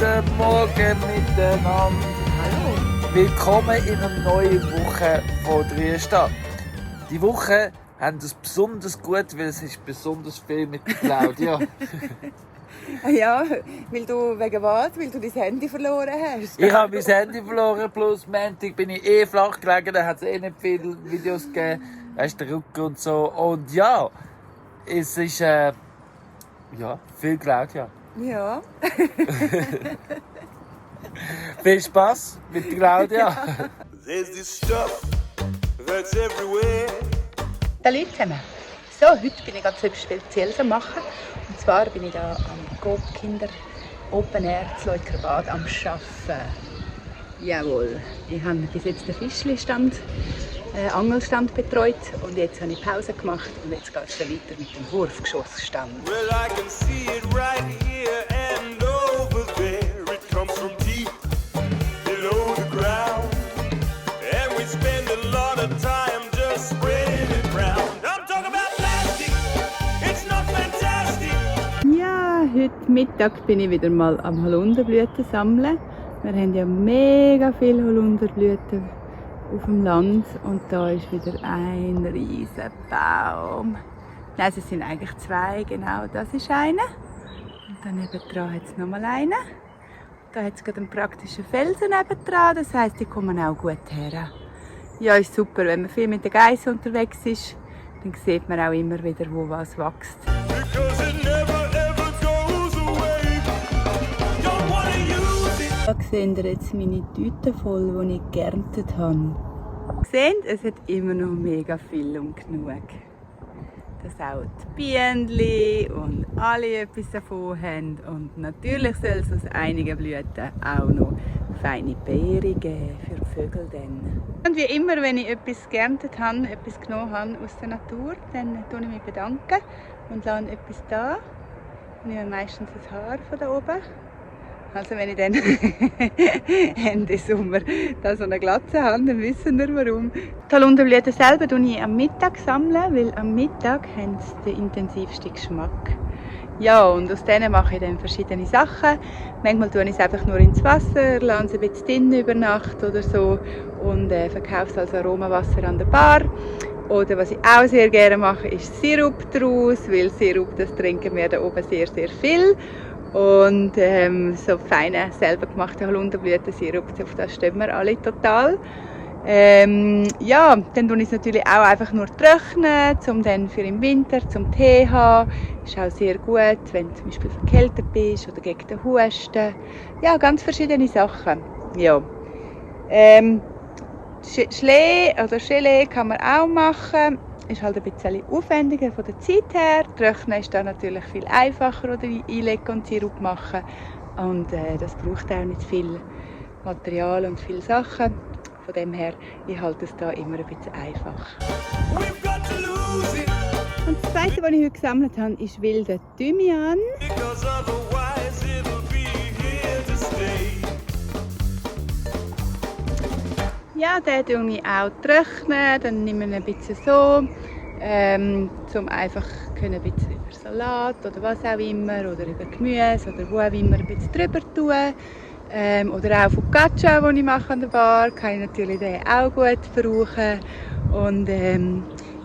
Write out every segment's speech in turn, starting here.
Guten Morgen miteinander. Hallo. Willkommen in einer neuen Woche von Dreistadt. Die Woche haben es besonders gut, weil es ist besonders viel mit Claudia. Ja, weil du wegen was? Weil du dein Handy verloren hast? Ich habe mein Handy verloren, plus Montag bin ich flach gelegen, da hat es nicht viele Videos gegeben. Weißt du, der Rücken und so. Und ja, es ist viel Claudia. Ja. Viel Spaß mit Claudia. There's this stuff that's everywhere. Hallo zusammen. So, heute bin ich ganz etwas Spezielles am machen. Und zwar bin ich hier am Coop Kinder Open Air zu Leukerbad am Arbeiten. Jawohl. Ich habe bis jetzt den Fischli-Stand, Angelstand betreut und jetzt habe ich Pause gemacht und jetzt geht es weiter mit dem Wurfgeschossstand. Well, I can see it right here and over there. It comes from deep below the ground. And we spend a lot of time just spreading it round. I'm talking about plastic. It's not fantastic. Ja, heute Mittag bin ich wieder mal am Holunderblüten sammeln. Wir haben ja mega viele Holunderblüten auf dem Land und da ist wieder ein riesen Baum. Nein, es sind eigentlich zwei, genau, das ist einer. Und dann nebendran hat es nochmal einen. Da hat es gerade einen praktischen Felsen nebendran, das heisst, die kommen auch gut her. Ja, ist super, wenn man viel mit den Geissen unterwegs ist, dann sieht man auch immer wieder, wo was wächst. Because it never ever goes away. Don't wanna use it. Da seht ihr jetzt meine Tüte voll, die ich geerntet habe. Seht, es hat immer noch mega viel und genug. Dass auch die Bienen und alle etwas davon haben. Und natürlich soll es aus einigen Blüten auch noch feine Beeren geben für die Vögel. Und wie immer, wenn ich etwas geerntet habe, etwas genommen habe aus der Natur, dann bedanke ich mich und lasse etwas da. Ich nehme meistens das Haar von da oben. Also wenn ich dann Ende Sommer da so eine Glatze habe, dann wissen wir warum. Die Holunderblüten selber sammeln ich am Mittag, weil am Mittag haben sie den intensivsten Geschmack. Ja, und aus denen mache ich dann verschiedene Sachen. Manchmal tue ich es einfach nur ins Wasser, lasse es ein bisschen drin über Nacht oder so und verkaufe es als Aromawasser an der Bar. Oder was ich auch sehr gerne mache, ist Sirup daraus, weil Sirup, das trinken wir da oben sehr, sehr viel. Und so feine, selber gemachte Holunderblütensirup, auf das stehen wir alle total. Ja, dann tue ich es natürlich auch einfach nur trocknen, um dann für im Winter zum Tee haben. Ist auch sehr gut, wenn du zum Beispiel verkältet bist oder gegen den Husten. Ja, ganz verschiedene Sachen. Ja. Gelee kann man auch machen. Ist halt ein bisschen aufwendiger von der Zeit her. Trocknen ist dann natürlich viel einfacher oder einlegen und Sirup machen. Und das braucht auch nicht viel Material und viele Sachen. Von dem her, ich halte es da immer ein bisschen einfach. We've got to lose it. Und das zweite, was ich heute gesammelt habe, ist wilder Thymian. Because otherwise it'll be here to stay. Ja, den tue ich auch trocknen, dann nehme ich ein bisschen so, um einfach ein bisschen über Salat oder was auch immer, oder über Gemüse oder wo auch immer ein bisschen drüber tun. Oder auch Focaccia, den ich mache an der Bar, kann ich natürlich den auch gut brauchen. Und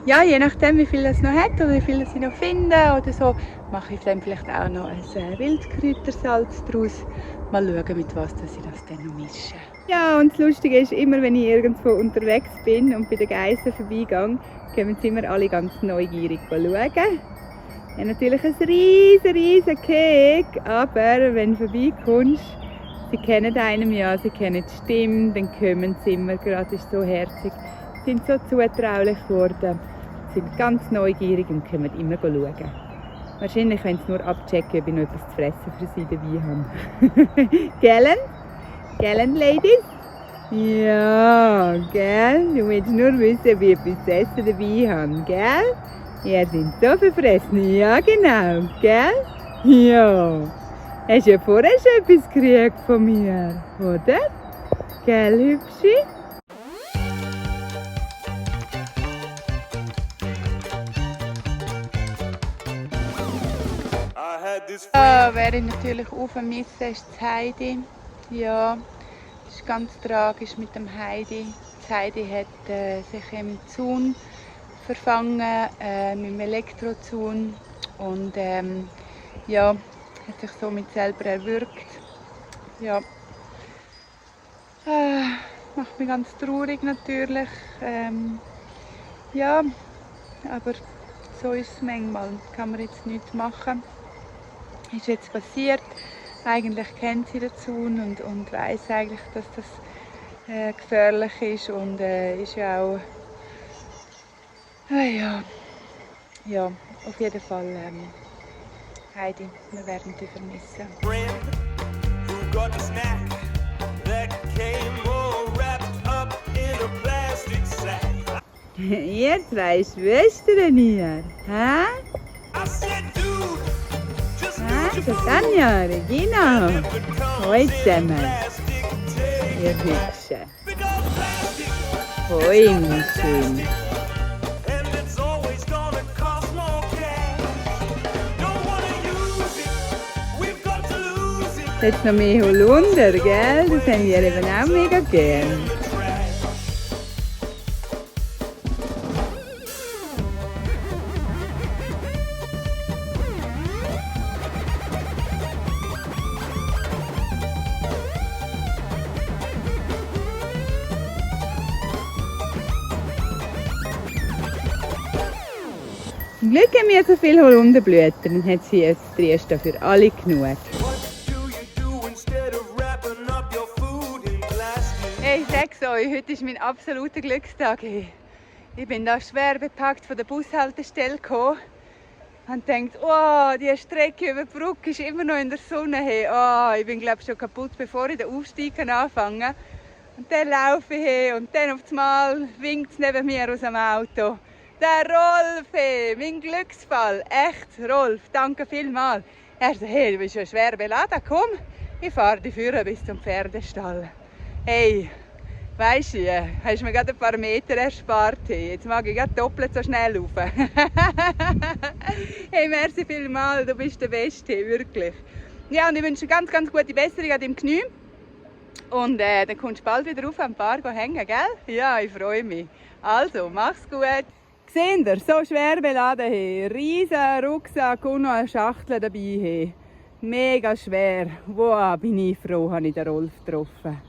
ja, je nachdem, wie viel es noch hat oder wie viel ich noch finde oder so, mache ich dann vielleicht auch noch ein Wildkräutersalz daraus. Mal schauen, mit was ich das dann noch mische. Ja, und das Lustige ist, immer wenn ich irgendwo unterwegs bin und bei den Geissen vorbeigehe, kommen sie immer alle ganz neugierig schauen. Ja, natürlich ein riesen Kek, aber wenn du vorbeikommst, sie kennen einen ja, sie kennen die Stimme, dann kommen sie immer, gerade ist so herzig, sind so zutraulich geworden, sind ganz neugierig und kommen immer schauen. Wahrscheinlich wollen sie nur abchecken, ob ich noch etwas zu fressen für sie dabei habe. Gellen? Gellen, Ladies? Ja, gell? Du willst nur wissen, ob ich etwas zu essen dabei habe, gell? Ihr sind so verfressen, ja genau, gell? Ja. Hast du ja vorher schon etwas gekriegt von mir, oder? Gell, Hübschi? I had this his friend. Wer ich natürlich auch vermisse, ist das Heidi. Ja, das ist ganz tragisch mit dem Heidi. Das Heidi hat sich im Zaun verfangen, mit dem Elektrozaun. Und ja, hat sich somit selber erwürgt. Ja. Macht mich ganz traurig natürlich. Ja, aber so ist es manchmal. Kann man jetzt nichts machen. Ist jetzt passiert. Eigentlich kennt sie den Zaun und weiss eigentlich, dass das gefährlich ist und ist ja auch ja, auf jeden Fall Heidi, wir werden dich vermissen. Friend who got a snack that came all wrapped up in a plastic sack. Ihr zwei Schwestern hier, hä? I said, dude, just Hä? Das Tanja, Regina. Hoi zusammen, ihr Hübschen. big old plastic, Hoi, mein Schön. and it's always gonna cost more cash. Don't wanna use it, we've got to lose it. Jetzt noch mehr Holunder, gell? Das haben wir eben auch mega gern. Zum Glück haben wir so viele Holunderblüten, dann hat sie jetzt Trieste für alle genug. What do you do instead of wrapping up your food in plastic? Hey, ich sag's euch, heute ist mein absoluter Glückstag. Ich bin da schwer bepackt von der Bushaltestelle gekommen und denkt, oh, die Strecke über die Brücke ist immer noch in der Sonne. Hey, oh, ich bin glaube schon kaputt, bevor ich den Aufstieg anfange. Und dann laufe ich hey, und dann auf einmal winkt es neben mir aus dem Auto. Der Rolf, hey, mein Glücksfall. Echt, Rolf, danke vielmals. Er sagt, hey, du bist schon schwer beladen, komm, ich fahre dich führen bis zum Pferdestall. Hey, weisst du, hast mir gerade ein paar Meter erspart. Hey. Jetzt mag ich gerade doppelt so schnell rauf. Hey, merci vielmals, du bist der Beste, wirklich. Ja, und ich wünsche dir ganz, ganz gute Besserung an deinem Knie. Und dann kommst du bald wieder rauf am Bar hängen, gell? Ja, ich freue mich. Also, mach's gut. Seht ihr, so schwer beladen, hey. Riesen Rucksack und noch eine Schachtel dabei. Hey. Mega schwer. Wow, bin ich froh, habe ich den Rolf getroffen.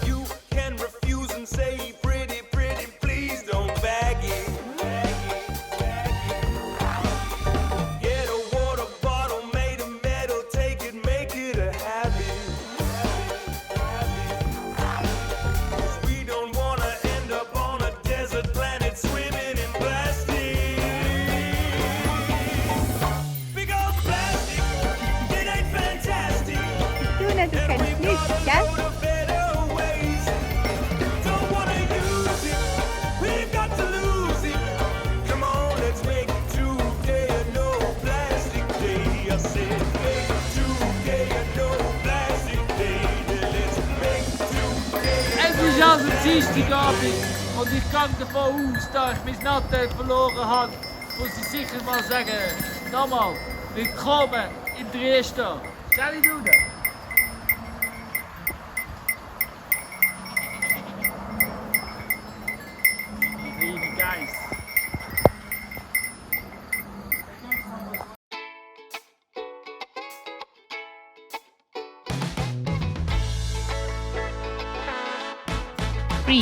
You can refuse and say, pretty, pretty, please don't bag it. Get a water bottle made of metal, take it, make it a habit. 'Cause we don't wanna end up on a desert planet swimming in plastic. Big old plastic, it ain't fantastic. Du, das kennst du nicht, gell? Es ist also Dienstagabend und ich gehe davon aus, dass ich mein Nattel verloren habe, muss ich sicher mal sagen, nochmal, willkommen in Dresden. Gell, Dude? Kleine Geist.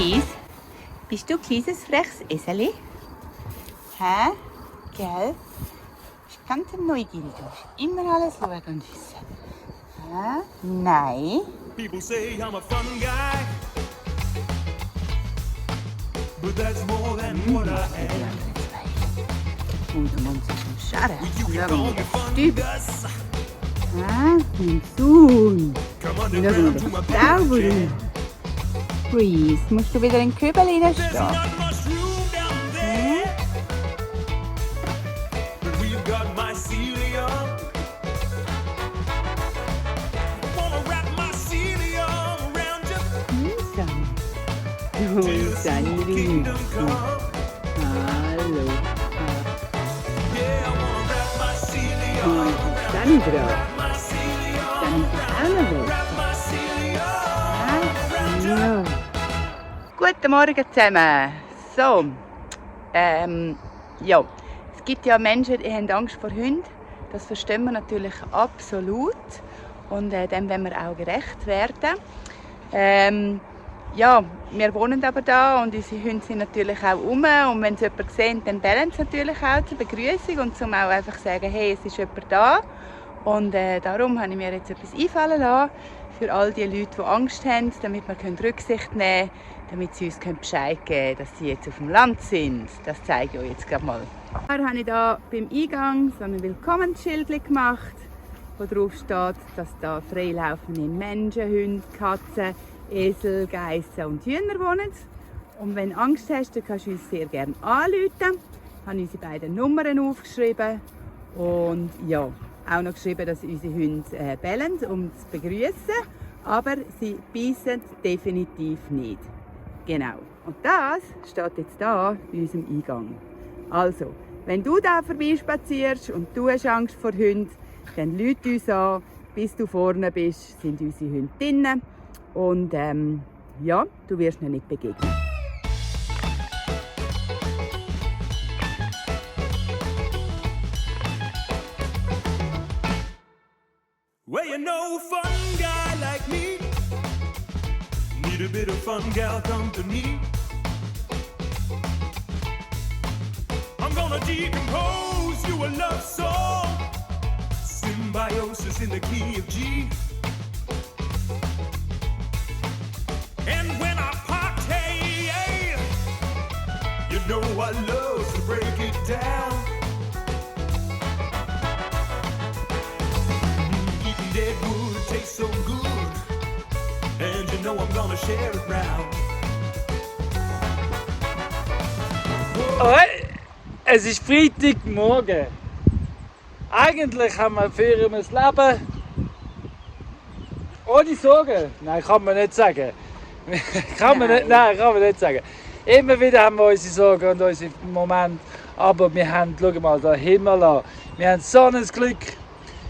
Breeze, bist du ein kleines freches Eseli? Hä? Gell? Du bist ganz neugierig, du musst immer alles schauen und wissen. Hä? Nein. People say I'm a fun guy, but that's more than what I am. Und der Mund ist am Scharren. You can Schauen call wir me den Fun Stüb. Gus. Hä? Mein Sohn. Come Schauen wir underground to den my Sauber. bedroom. Breeze, musst du wieder in den Kübel There's reinstehen? not much room down there, but we've got mycelium. Wanna wrap mycelium around you till the kingdom come. Hallo. Yeah, I wanna wrap mycelium around Dann drauf. wrap mycelium, Dann ist es auch noch weg. wrap mycelium around you. Ja. Guten Morgen zusammen. So, ja, es gibt ja Menschen, die haben Angst vor Hunden. Das verstehen wir natürlich absolut. Und dem wollen wir auch gerecht werden. Ja, wir wohnen aber da und unsere Hunde sind natürlich auch rum. Und wenn sie jemanden sehen, dann bellen sie natürlich auch zur Begrüßung und zum auch einfach sagen, hey, es ist jemand da. Und darum habe ich mir jetzt etwas einfallen lassen für all die Leute, die Angst haben, damit wir Rücksicht nehmen können, damit sie uns Bescheid geben können, dass sie jetzt auf dem Land sind. Das zeige ich euch jetzt gerade mal. Da habe ich hier beim Eingang so ein Willkommensschild gemacht, wo drauf steht, dass da freilaufende Menschen, Hunde, Katzen, Esel, Geissen und Hühner wohnen. Und wenn du Angst hast, dann kannst du uns sehr gerne anrufen. Ich habe unsere beiden Nummern aufgeschrieben und ja, auch noch geschrieben, dass unsere Hunde bellen, um zu begrüßen, aber sie beißen definitiv nicht. Genau. Und das steht jetzt hier bei unserem Eingang. Also, wenn du da vorbeispazierst und du hast Angst vor Hunden, dann lüt uns an. Bis du vorne bist, sind unsere Hunde drinnen. Und ja, du wirst ihnen nicht begegnen. Well, you know, fun guy like me need a bit of fun gal company. I'm gonna decompose you a love song, symbiosis in the key of G. And when I party, you know I love to break it down. Eating dead wood tastes so good, and you know I'm gonna share it round. Es ist Freitagmorgen. Eigentlich haben wir für das Leben ohne Sorgen. Nein, kann man nicht sagen. Kann man nicht sagen. Immer wieder haben wir unsere Sorgen und unsere Momente. Aber wir haben, schau mal, den Himmel an. Wir haben so ein Glück.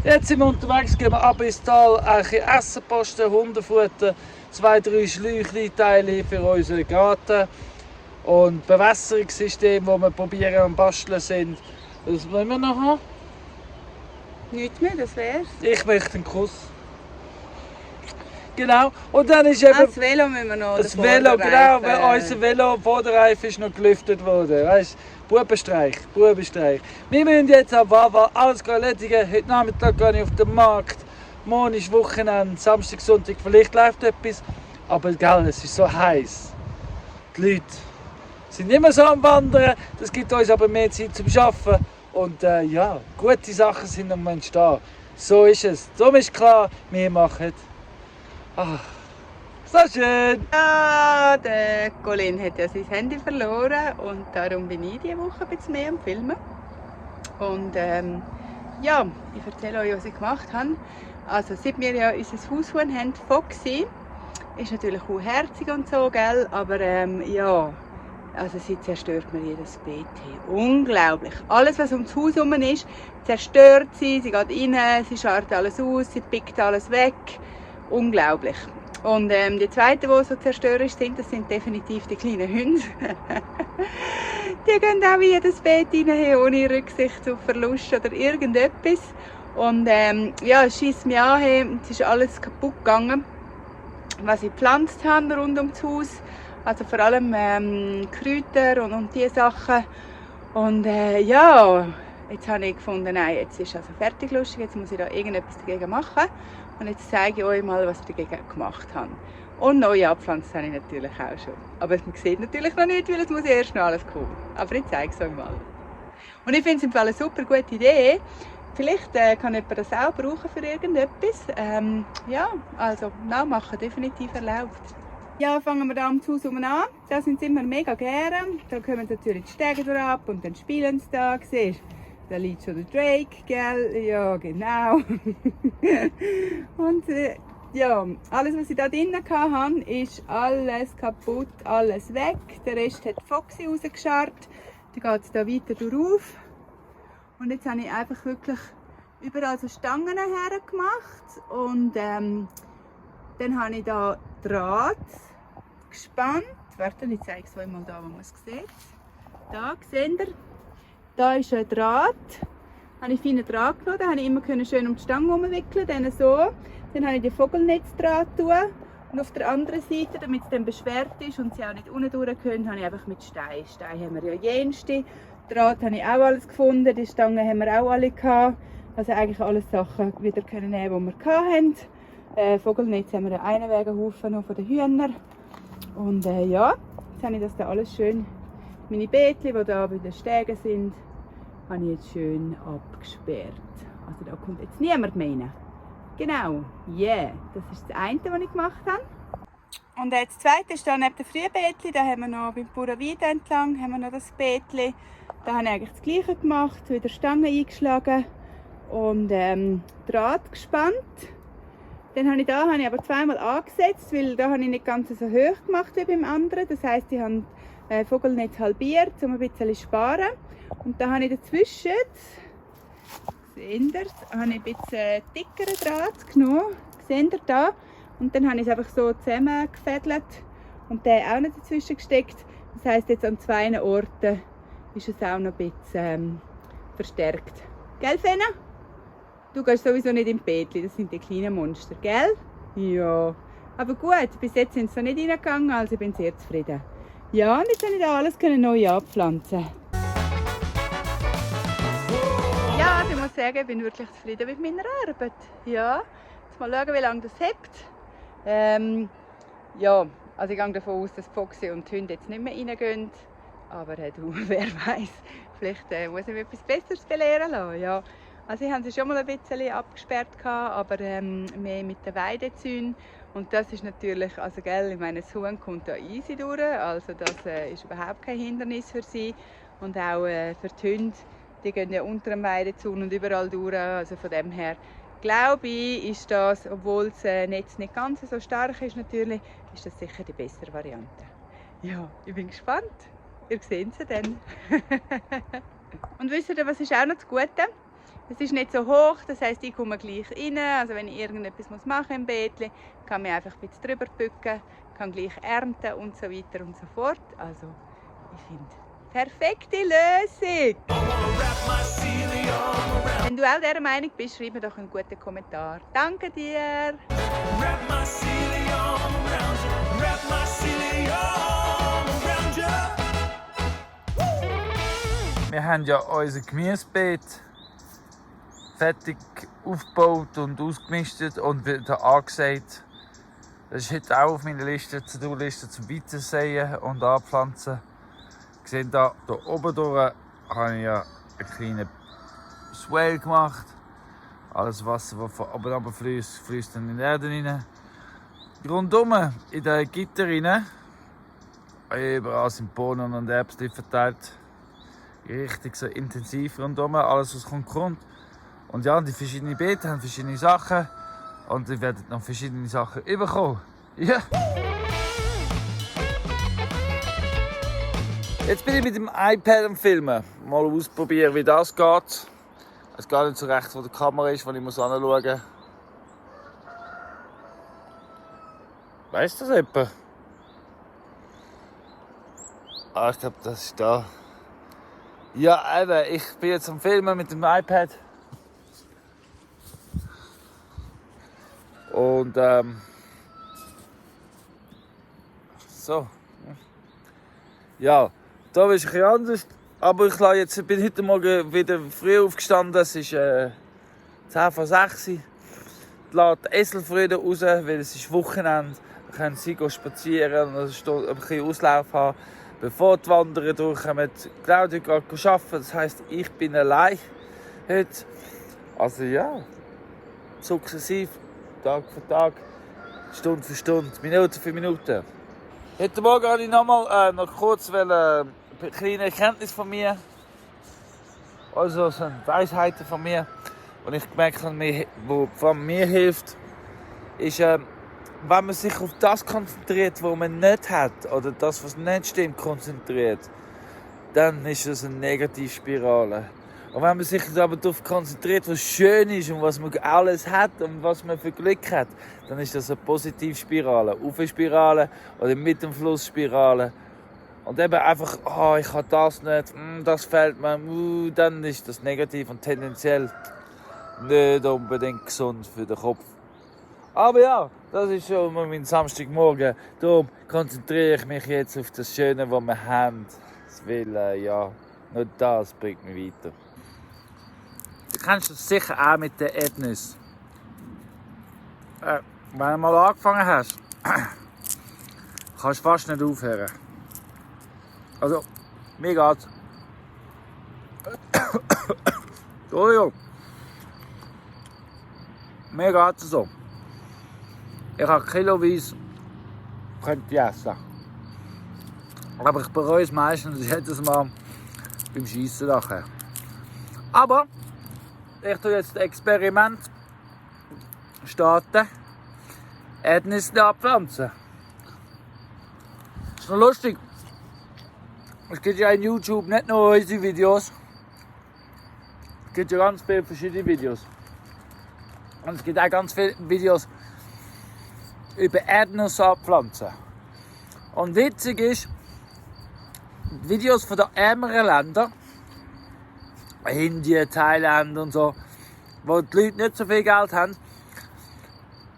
Jetzt sind wir unterwegs, gehen wir ab ins Tal, ein bisschen Essen posten, Hundefutter, 2-3 Schläuchlein-Teile für unseren Garten und Bewässerungssystem, wo wir probieren und basteln sind. Was wollen wir noch haben? Nichts mehr, das wär's. Ich möchte einen Kuss. Genau. Und dann ist eben Das Velo müssen wir noch. das Velo, genau, weil unser Velo Vorderreifen ist noch gelüftet worden. Weißt du, Bubenstreich. Wir müssen jetzt am Wawa alles erledigen. Heute Nachmittag gehe ich auf den Markt. Morgen ist Wochenende, Samstag, Sonntag, vielleicht läuft etwas. Aber gell, es ist so heiß. Die Leute sind immer so am Wandern. Das gibt uns aber mehr Zeit zum Arbeiten. Und ja, gute Sachen sind am Entstehen. So ist es. Darum ist klar, wir machen. Ah, so schön! Ja, der Colin hat ja sein Handy verloren und darum bin ich diese Woche ein bisschen mehr am Filmen. Und ja, ich erzähle euch, was ich gemacht habe. Also seit wir ja unser Haushuhn haben, Foxy, ist natürlich auch herzig und so, gell? Aber ja, also sie zerstört mir jedes Beet. Unglaublich. Alles, was ums Haus herum ist, zerstört sie. Sie geht rein, sie scharrt alles aus, sie pickt alles weg. Unglaublich. Und die zweiten, die so zerstörerisch sind, das sind definitiv die kleinen Hunde. Die gehen auch in jedes Beet rein, ohne Rücksicht auf Verlust oder irgendetwas. Und ja, es schiesst mich an, es ist alles kaputt gegangen, was ich gepflanzt habe rund ums Haus. Also vor allem Kräuter und diese Sachen. Und ja, jetzt habe ich gefunden, nein, jetzt ist also fertig lustig, jetzt muss ich da irgendetwas dagegen machen. Und jetzt zeige ich euch mal, was ich dagegen gemacht habe. Und neue Abpflanzen habe ich natürlich auch schon. Aber man sieht natürlich noch nicht, weil es muss erst noch alles kommen. Aber ich zeige es euch mal. Und ich finde es im Fall eine super gute Idee. Vielleicht kann jemand das auch brauchen für irgendetwas. Ja, also nachmachen definitiv erlaubt. Ja, fangen wir da am Haus an. Da sind sie immer mega gerne. Da kommen natürlich die Stege durch ab und dann spielen sie da. Siehst du? Da liegt schon der Drake, gell? Ja, genau. Und ja, alles, was ich da drinnen hatte, ist alles kaputt, alles weg. Der Rest hat Foxy rausgescharrt. Dann geht es da weiter drauf. Und jetzt habe ich einfach wirklich überall so Stangen hergemacht. Und dann habe ich da Draht gespannt. Warte, ich zeige es euch mal da, wo man es sieht. Da, seht ihr? Da ist ein Draht. Da habe ich feinen Draht genommen. Da konnte ich immer schön um die Stange herumwickeln. Dann so. Dann habe ich den Vogelnetzdraht tun. Und auf der anderen Seite, damit es dann beschwert ist und sie auch nicht unten durch können, habe ich einfach mit Stein. Stein haben wir ja jenste. Draht habe ich auch alles gefunden. Die Stangen haben wir auch alle gehabt. Also eigentlich alles Sachen wieder können nehmen, die wir hatten. Vogelnetz haben wir ja einen Wegenhaufen noch von den Hühnern. Und ja, jetzt habe ich das da alles schön. Meine Beetchen, die da bei den Stegen sind, habe ich jetzt schön abgesperrt. Also da kommt jetzt niemand mehr rein. Genau, yeah, das ist das eine, was ich gemacht habe. Und das zweite ist da neben dem Frühbeetli, da haben wir noch beim Bauernweide entlang, haben wir noch das Beetli. Da habe ich eigentlich das Gleiche gemacht, wieder Stangen eingeschlagen und Draht gespannt. Dann habe ich aber zweimal angesetzt, weil da habe ich nicht ganz so hoch gemacht wie beim anderen. Das heisst, ich habe Vogelnetz halbiert, um ein bisschen zu sparen. Und da habe ich dazwischen, seht ihr, habe ich ein bisschen dickeren Draht genommen. Seht ihr da? Und dann habe ich es einfach so zusammengefädelt und den auch noch dazwischen gesteckt. Das heisst, jetzt an 2 Orten ist es auch noch ein bisschen verstärkt. Gell, Fena? Du gehst sowieso nicht im Beetli, das sind die kleinen Monster, gell? Ja. Aber gut, bis jetzt sind sie noch nicht reingegangen, also ich bin sehr zufrieden. Ja, und jetzt kann ich da alles neu anpflanzen. Ja, ich muss sagen, ich bin wirklich zufrieden mit meiner Arbeit. Ja, jetzt mal schauen, wie lange das hält. Ja, also ich gehe davon aus, dass Foxy und die Hunde jetzt nicht mehr reingehen. Aber du, wer weiß, vielleicht muss ich mir etwas Besseres belehren lassen. Ja. Also ich habe sie schon mal ein bisschen abgesperrt, aber mehr mit den Weidezäunen. Und das ist natürlich, also gell, ich meine, das Huhn kommt da easy durch, also das ist überhaupt kein Hindernis für sie. Und auch für die Hunde, die gehen ja unter dem Weidezaun und überall durch, also von dem her glaube ich, ist das, obwohl das Netz nicht ganz so stark ist natürlich, ist das sicher die bessere Variante. Ja, ich bin gespannt. Ihr seht sie dann. Und wisst ihr, was ist auch noch das Gute? Es ist nicht so hoch, das heisst, ich komme gleich rein. Also wenn ich irgendetwas machen muss im Beetli, kann ich einfach ein bisschen drüber bücken, kann gleich ernten und so weiter und so fort. Also ich finde, perfekte Lösung! Wenn du auch dieser Meinung bist, schreib mir doch einen guten Kommentar. Danke dir! Wir haben ja unser Gemüsebeet fertig aufgebaut und ausgemistet und wieder angesät. Das ist heute auch auf meiner Liste, To-Do-Liste zum Weitersehen und Anpflanzen. Ihr seht hier oben durch habe ich ja einen kleinen Swale gemacht. Alles Wasser, das von oben runter fließt dann in die Erde rein. Rundum in den Gitter rein, überall sind Bohnen und Erbsen verteilt. Richtig so intensiv rundum, alles was kommt. Und ja, die verschiedenen Beete haben verschiedene Sachen und ihr werdet noch verschiedene Sachen bekommen. Ja! Jetzt bin ich mit dem iPad am Filmen. Mal ausprobieren, wie das geht. Ich weiß gar nicht so recht, wo die Kamera ist, wo ich anschauen muss. Weißt du das etwa? Ah, ich glaube, das ist da. Ja, eben, ich bin jetzt am Filmen mit dem iPad. Und so. Ja, da ist es ein bisschen anders. Aber ich bin heute Morgen wieder früh aufgestanden. Es ist 10 vor 6 Uhr. Ich lasse die Eselfreude raus, weil es ist Wochenende. Dann können sie spazieren und ein bisschen Auslauf haben. Bevor die Wanderer durchkommen, Claudia geht arbeiten. Das heisst, ich bin allein heute. Also ja, sukzessiv, Tag für Tag, Stunde für Stunde, Minute für Minute. Heute Morgen wollte ich noch kurz eine kleine Erkenntnis von mir, also so eine Weisheiten von mir, die ich gemerkt habe, die von mir hilft, ist, wenn man sich auf das konzentriert, was man nicht hat, oder das, was nicht stimmt, konzentriert, dann ist das eine Negativspirale. Und wenn man sich aber darauf konzentriert, was schön ist und was man alles hat und was man für Glück hat, dann ist das eine Positivspirale, Aufwärtsspirale oder mit dem Flussspirale. Und eben einfach, ich habe das nicht, das fehlt mir, dann ist das negativ und tendenziell nicht unbedingt gesund für den Kopf. Aber ja, das ist schon mein Samstagmorgen. Darum konzentriere ich mich jetzt auf das Schöne, was wir haben. Weil, ja, nur das bringt mich weiter. Du kennst das sicher auch mit den Erdnüssen. Wenn du mal angefangen hast, kannst du fast nicht aufhören. Also, mir geht's. Entschuldigung. Mir geht's so. Ich habe kiloweise essen. Aber ich bereue es meistens jedes Mal beim Schiessen nachher. Aber ich tue jetzt das Experiment starten. Erdnüsse abpflanzen. Das ist noch lustig. Es gibt ja in YouTube nicht nur unsere Videos. Es gibt ja ganz viele verschiedene Videos. Und es gibt auch ganz viele Videos über Erdnüsse abpflanzen. Und witzig ist, die Videos von den ärmeren Ländern, Indien, Thailand und so, wo die Leute nicht so viel Geld haben,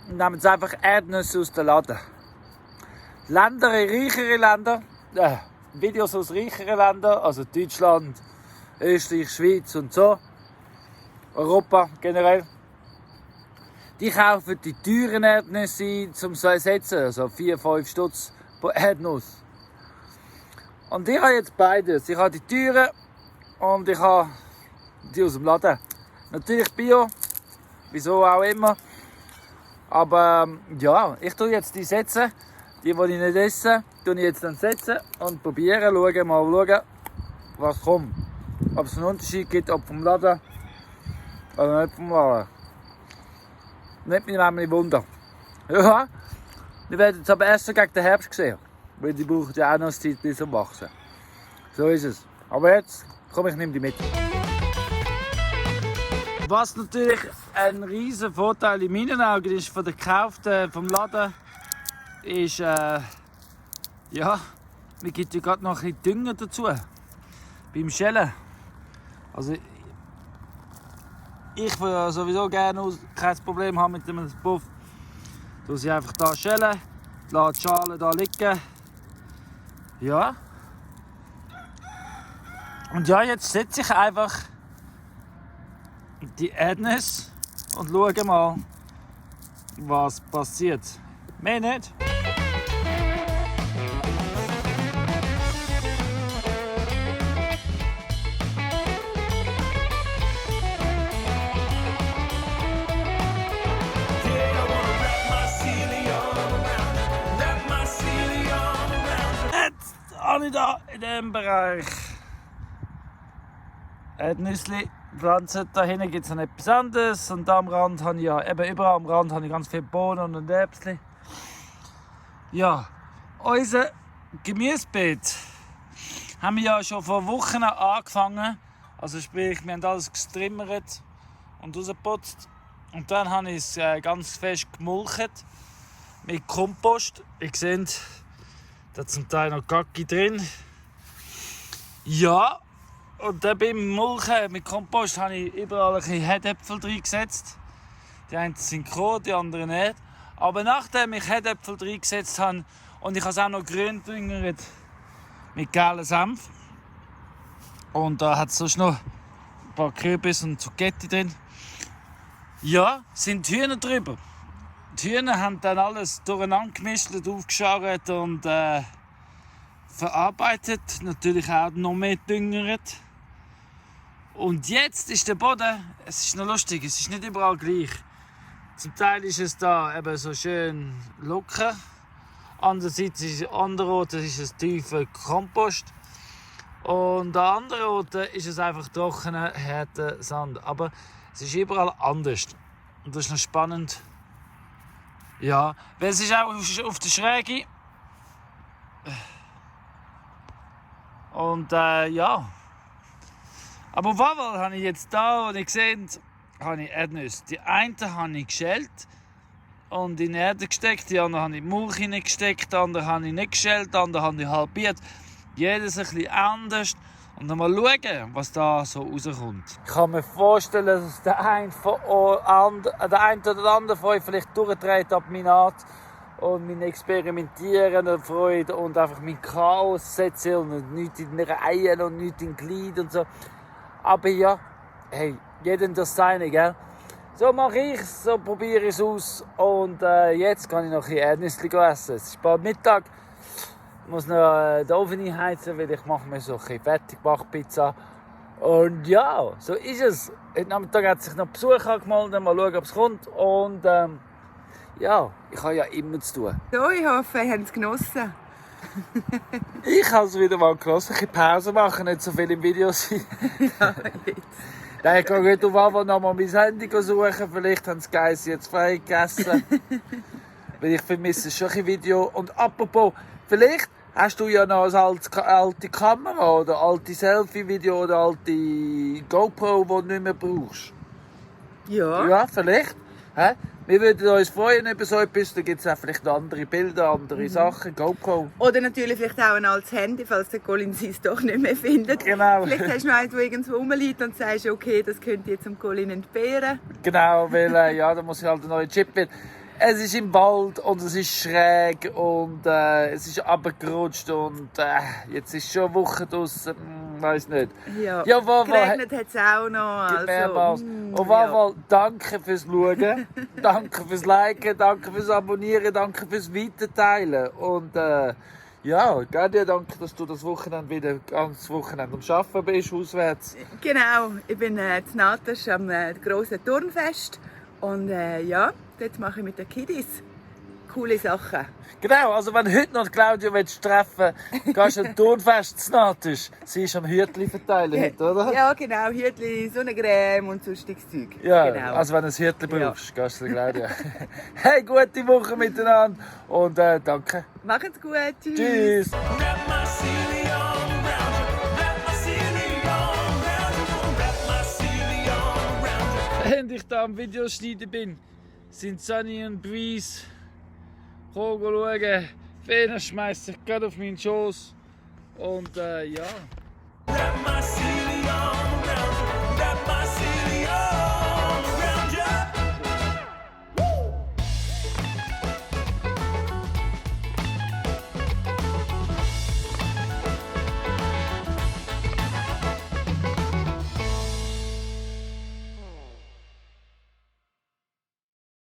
nehmen sie einfach Erdnüsse aus dem Laden. Reichere Länder, Videos aus reicheren Ländern, also Deutschland, Österreich, Schweiz und so, Europa generell, die kaufen die teuren Erdnüsse ein, um zu ersetzen, also 4-5 Stutz pro Erdnuss. Und ich habe jetzt beides. Ich habe die teuren und ich habe die aus dem Laden. Natürlich Bio, wieso auch immer. Aber ja, ich tue jetzt die setzen. Die ich nicht esse, tue ich jetzt dann setzen und probieren, schauen, was kommt. Ob es einen Unterschied gibt, ob vom Laden oder nicht vom Laden. Nicht mich nämlich Wunder. Ja, wir werden es aber erst gegen den Herbst sehen. Weil die brauchen ja auch noch Zeit bis zum Wachsen. So ist es. Aber jetzt, komm, ich nehme die mit. Was natürlich ein riesen Vorteil in meinen Augen ist von der gekauften vom Laden, ist, ja, man gibt ja gerade noch ein bisschen Dünger dazu. Beim Schälen. Also, ich will ja sowieso gerne kein Problem haben mit dem Puff. Du sie einfach hier schälen, lasse die Schale hier liegen. Ja. Und ja, jetzt setze ich einfach die Erdnüsse und schaue mal, was passiert. Mehr nicht. Ich da in diesem Bereich Erdnüsse pflanzen. Da hinten gibt es noch etwas anderes. Und da am Rand habe ich ja, eben überall am Rand habe ich ganz viele Bohnen und Erbsen. Ja, unser Gemüsebeet haben wir ja schon vor Wochen angefangen. Also sprich, wir haben alles gestrimmert und rausgeputzt. Und dann habe ich es ganz fest gemulcht mit Kompost. Ihr seht, da ist zum Teil noch Gacki drin. Ja, und dann beim Mulchen mit Kompost habe ich überall ein bisschen Herdäpfel reingesetzt. Die einen sind gekommen, die anderen nicht. Aber nachdem ich Herdäpfel reingesetzt habe und ich habe es auch noch grün düngert mit gelem Senf. Und da hat es sonst noch ein paar Kürbis und Zucchetti drin. Ja, sind die Hühner drüber. Die Hühner haben dann alles durcheinander gemischt, aufgescharrt und verarbeitet. Natürlich auch noch mehr düngert. Und jetzt ist der Boden, es ist noch lustig, es ist nicht überall gleich. Zum Teil ist es da eben so schön locker. Andererseits ist es an anderen Orten ist es tiefer Kompost. Und an anderen Orten ist es einfach trockener, harter Sand. Aber es ist überall anders. Und das ist noch spannend. Ja, weil es ist auch auf der Schräge. Und ja. Aber auf jeden Fall habe ich jetzt da, und ich gesehen, habe ich Erdnüsse. Die einen habe ich geschält und in die Erde gesteckt, die anderen habe ich in die Milch hineingesteckt, die anderen habe ich nicht geschält, die anderen habe ich halbiert. Jedes ein bisschen anders. Und dann mal schauen, was da so rauskommt. Ich kann mir vorstellen, dass der eine oder andere von euch vielleicht durchdreht ab meiner Art und mein Experimentieren und Freude und einfach mein Chaos setzen und nichts in den Reihen und nichts in Glied und so. Aber ja, hey, jedem das Seine, gell? So mache ich es, so probiere ich es aus. Und jetzt kann ich noch ein Erdnüsse essen. Es ist bald Mittag. Ich muss noch den Ofen einheizen, weil ich mache mir so ein Fertigbackpizza. Und ja, so ist es. Heute Nachmittag hat sich noch Besuch angemeldet. Mal schauen, ob es kommt. Und ja, ich habe ja immer zu tun. So, ich hoffe, ihr habt es genossen. Ich habe es wieder mal genossen. Ein bisschen Pause machen, nicht so viel im Video sein. Ja, jetzt. Nein, ich gehe heute auf Anfang noch mal mein Handy suchen. Vielleicht haben sie Geiss jetzt frei gegessen. Weil ich vermisse schon ein Video. Und apropos, vielleicht hast du ja noch eine alte Kamera oder alte Selfie-Video oder alte GoPro, die du nicht mehr brauchst. Ja. Ja, vielleicht. Hä? Wir würden uns freuen über so etwas. Da gibt es auch vielleicht noch andere Bilder, andere Sachen, GoPro. Oder natürlich vielleicht auch ein altes Handy, falls der Colin es doch nicht mehr findet. Genau. Vielleicht hast du noch eins, das irgendwo rumliegt und sagst, okay, das könnt ihr zum Colin entbehren. Genau, weil ja, da muss ich halt einen neuen Chip will. Es ist im Wald und es ist schräg und es ist runtergerutscht und jetzt ist schon eine Woche draussen, weiss nicht. Ja, Ja, auf jeden Fall. geregnet hat es auch noch. Mehrmals. Auf jeden ja. Fall, danke fürs Schauen, danke fürs Liken, danke fürs Abonnieren, danke fürs Weiterteilen. Und ja, gerne danke, dass du das Wochenende wieder ganz Wochenende am Arbeiten bist, auswärts. Genau, ich bin in Natasch am grossen Turnfest und ja, dort mache ich mit den Kiddies coole Sachen. Genau, also wenn du heute noch Claudia treffen willst, gehst du ein Turnfest zu Natisch. Sie ist am Hütli verteilen heute, oder? Ja, genau, Hütli, Sonnencreme und sonstiges Zeug. Ja, genau. also wenn du ein Hütli brauchst, gehst du zu Claudia. Hey, gute Woche miteinander und danke. Macht's gut, tschüss. Tschüss. Wrap my silly arm around you. Wrap my silly arm around you. Wrap my silly arm around you. Während ich da am Videoschneiden bin, sind Sunny und Breeze schauen. Fena schmeißt sich gerade auf meinen Schoß. Und ja. Wrap my silly